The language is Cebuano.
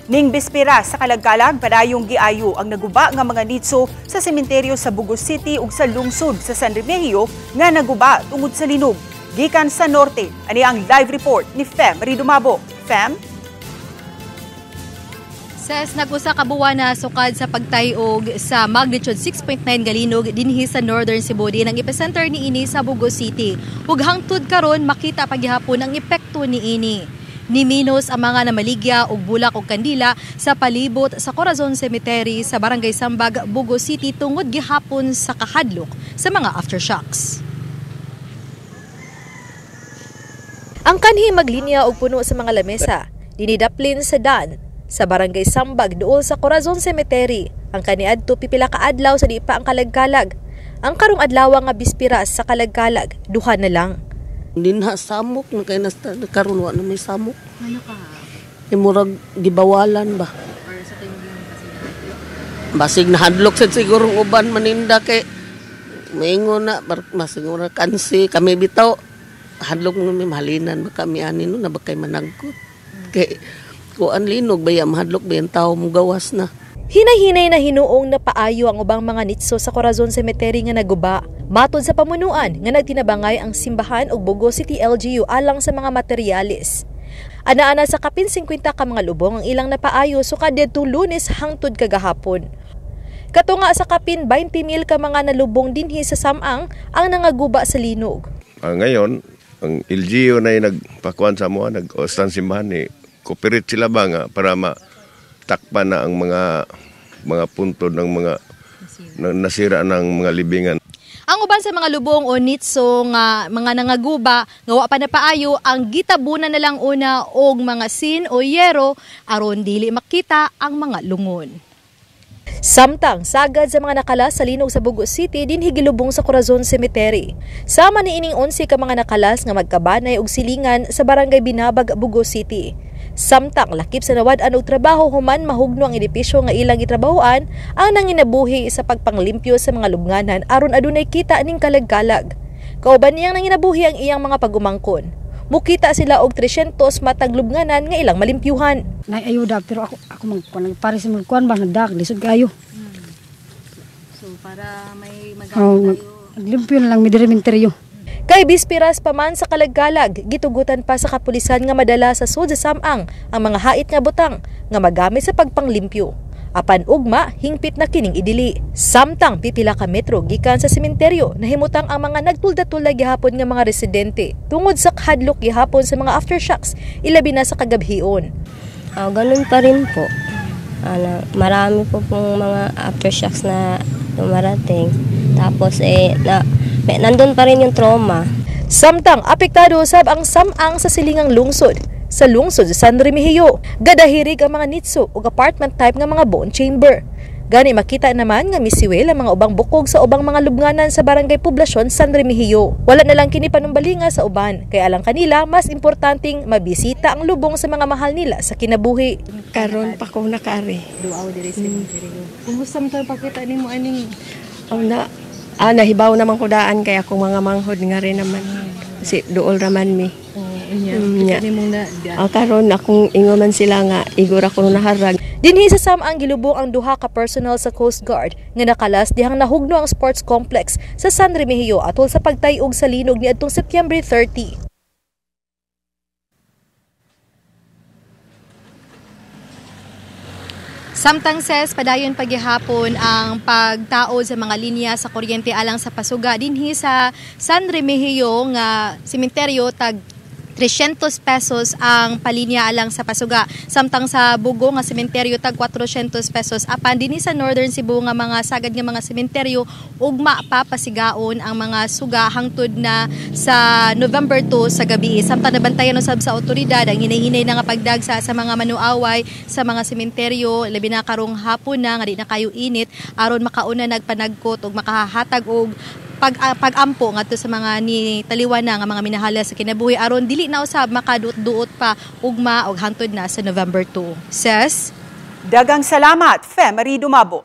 Ning bispera sa Kalagkalag, padayong giayo ang naguba nga mga nitso sa sementeryo sa Bogo City ug sa lungsod sa San Remigio nga naguba tungod sa linog. Gikan sa norte, ani ang live report ni Fem Ridumabo. Fem? Ses, nag-usa ka buwan na sukad sa pagtayog sa magnitude 6.9 galinog dinhi sa Northern Cebu din ang epicenter niini sa Bogo City. Ug hangtod karon makita pagihapon ang epekto niini. Niminos ang mga namaligya og bulak og kandila sa palibot sa Corazon Cemetery sa Barangay Sambag, Bogo City tungod gihapon sa kahadlok sa mga aftershocks. Ang kanhi maglinya og puno sa mga lamesa, dinidaplin sa dan sa Barangay Sambag duol sa Corazon Cemetery. Ang kaniadto pipila ka adlaw sa di pa ang kalagkalag. Ang karong adlaw nga bispiras sa kalagkalag, duha na lang. Dinha samok na kay nasta karon wa na may samok. Ano ka? Murag gibawalan ba? Or sa tingin basig nahadlok sad siguro uban maninda kay maingon na basig murag kansi kami bitaw hadlok mo mi mahalinan ba kami ani no na ba kay managkot. Kay kuan linog ba ya mahadlok ba yung tao mo gawas na. Hinay-hinay na hinuong napaayo ang ubang mga nitso sa Corazon Cemetery nga naguba. Matod sa pamunuan nga nagtinabangay ang simbahan ug Bogo City LGU alang sa mga materyales. Ana-ana sa kapin 50 ka mga lubong ang ilang napaayo sukad didtong Lunes hangtod kagahapon. Katunga sa kapin 20,000 ka mga nalubong dinhi sa Samang ang nangaguba sa linog. Ngayon, ang LGU na nagpakuan sa mga nag-ostan simbahan ni cooperate sila ba nga para matakpan na ang mga punto ng mga nasira ng mga libingan. Ang uban sa mga lubong o nitso nga mga nangaguba nga wa pa napaayo ang gitabunan na lang una og mga sin o yero aron dili makita ang mga lungon. Samtang sagad sa mga nakalas sa linog sa Bogo City dinhi gilubong sa Corazon Cemetery. Sama niining 11 ka mga nakalas nga magkabanay og silingan sa Barangay Binabag, Bogo City. Samtang lakip sa nawad-an og trabaho human mahugno ang edipisyo nga ilang gitrabahoan ang nanginabuhi sa pagpanglimpyo sa mga lubnganan aron adunay kita ning kalagkalag. Kauban niyang nanginabuhi ang iyang mga pagumangkon. Mukita sila og 300 matag lubnganan nga ilang malimpyuhan. Nay ayuda pero ako magkuan pare sa magkuan ba nagdak lisod kayo. So para may magamit tayo. Naglimpyo na lang mi diri menteryo. Kay bispiras pa man sa kalagkalag, gitugutan pa sa kapulisan nga madala sa sud sa Samang ang mga hait nga butang nga magamit sa pagpanglimpyo. Apan ugma, hingpit na kining idili. Samtang pipila ka metro gikan sa sementeryo, nahimutang ang mga nagtulda-tulda gihapon nga mga residente tungod sa kahadlok gihapon sa mga aftershocks, ilabi na sa kagabhion. Ganun pa rin po. Marami po pong mga aftershocks na dumarating. Tapos nandun pa rin yung trauma. Samtang apektado sab ang Samang sa silingang lungsod. Sa lungsod sa San Remigio, gadahirig ang mga nitso ug apartment type nga mga bone chamber. Gani makita naman nga misiwel ang mga ubang bukog sa ubang mga lubnganan sa Barangay Poblasyon San Remigio. Wala na lang kini panumbalinga sa uban, kaya alang kanila mas importanteng mabisita ang lubong sa mga mahal nila sa kinabuhi. Karon pa ko nakaari. Duaw diri sa Kumusta man tayo pakita nimo aning? Oh, na nahibaw naman ko daan kay akong mga manghod nga rin naman. Si duol raman mi. Karon akong ingon man sila nga igor ako naharag. Dinhi sa Samang gilubong ang duha ka personnel sa Coast Guard nga nakalas dihang nahugno ang sports complex sa San Remigio atol sa pagtayog sa linog niadtong September 30. Samtang ses, padayon paghihapon ang pagtaod sa mga linya sa kuryente alang sa pasuga dinhi sa San Remigio nga sementeryo tag 300 pesos ang palinya alang sa pasuga. Samtang sa Bogo nga sementeryo tag 400 pesos. Apan dinhi sa Northern Cebu nga mga sagad nga mga sementeryo ugma pa pasigaon ang mga suga hangtod na sa November 2 sa gabi. Samtang nabantayan usab sa otoridad ang hinay-hinay na nga pagdagsa sa mga manuaway sa mga sementeryo labi na karong hapon na nga di na kayo init aron makauna nagpanagkot ug makahatag og pag-ampo ngadto sa mga ni taliwan na nga mga minahala sa kinabuhi aron dili na usab makaduot-duot pa ugma og hangtod na sa November 2. Ses, dagang salamat, Fe Marie Dumabo.